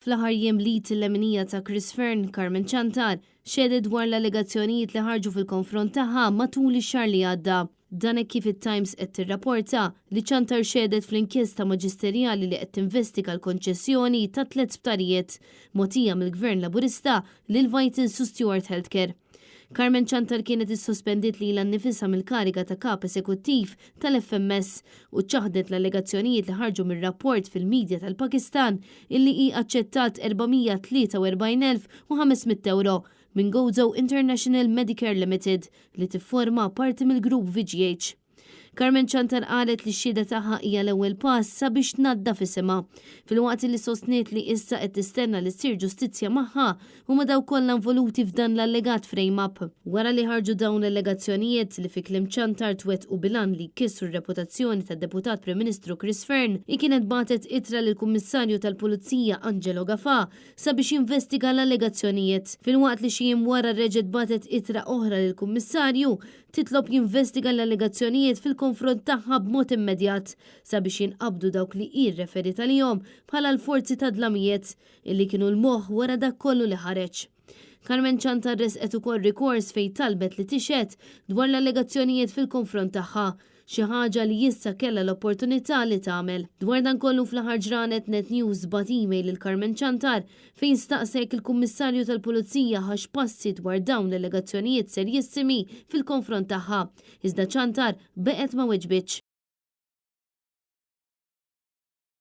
Fl-aħħar jiem l-id il-leminija ta' Chris Fearne, Carmen Ciantar, xehdet dwar l-allegazzjonijiet li ħarġu fil-konfront tagħha matul ix-xahar li għadda. Dan hekk kif it-Times qed tirrapporta li Ciantar xehdet fl-inkjesta maġisterjali li qed tinvestiga l-konċessjoni ta' tliet sptarijiet mogħtija mill-Gvern Laburista lil Vitals u Steward Healthcare. Carmen Ciantar kienet issospendiet lilha nnifisha mill-kariga ta' Kap Esekuttiv tal-FMS u ċaħdet l-allegazzjonijiet li ħarġu mir-rapport fil-midja tal-Pakistan illi hi aċċettat 443,500 ewro minn Gozo International Medicare Limited li tifforma parti mill-grupp VGH. Carmen Ciantar qalet li x-xhieda tagħha hija l-ewwel pass sabiex tnaddaf isimha, filwaqt li sostniet li issa qed tistenna li ssir ġustizzja magħha u ma' dawk kollha involuti f'dan l-allegat frame-up. Wara li ħarġu dawn l-allegazzjonijiet, li fi kliem Ciantar twettqu bil-għan li jkissru r-reputazzjoni tad-Deputat Prim Ministru Chris Fearne, hi kienet bagħtet ittra lill-Kummissarju tal-Pulizija Angelo Gafà sabiex jinvestiga l-allegazzjonijiet, filwaqt li xi jiem wara reġgħet bagħtet ittra oħra lill-Kummissarju titlob jinvestiga l-allegazzjonijiet fil-konfront tagħha b'mod immedjat sabiex jinqabdu dawk li hi rreferiet għalihom bħala l-forzi tad-dlamijiet illi kienu l-moħħ wara dak kollu li ħareġ. Carmen Ciantar ressqet ukoll rikors fejn talbet li tixhed dwar l-allegazzjonijiet fil-konfront tagħha, xi ħaġa li issa kellha l-opportunità li tagħmel. Dwar dan kollu fl-aħħar ġranet Net News bagħat email lil Carmen Ciantar fejn staqsa jekk il-Kummissarju tal-Pulizija ħax passi dwar dawn l-allegazzjonijiet serjissimi fil-konfront tagħha, iżda Ciantar baqgħet ma weġbitx.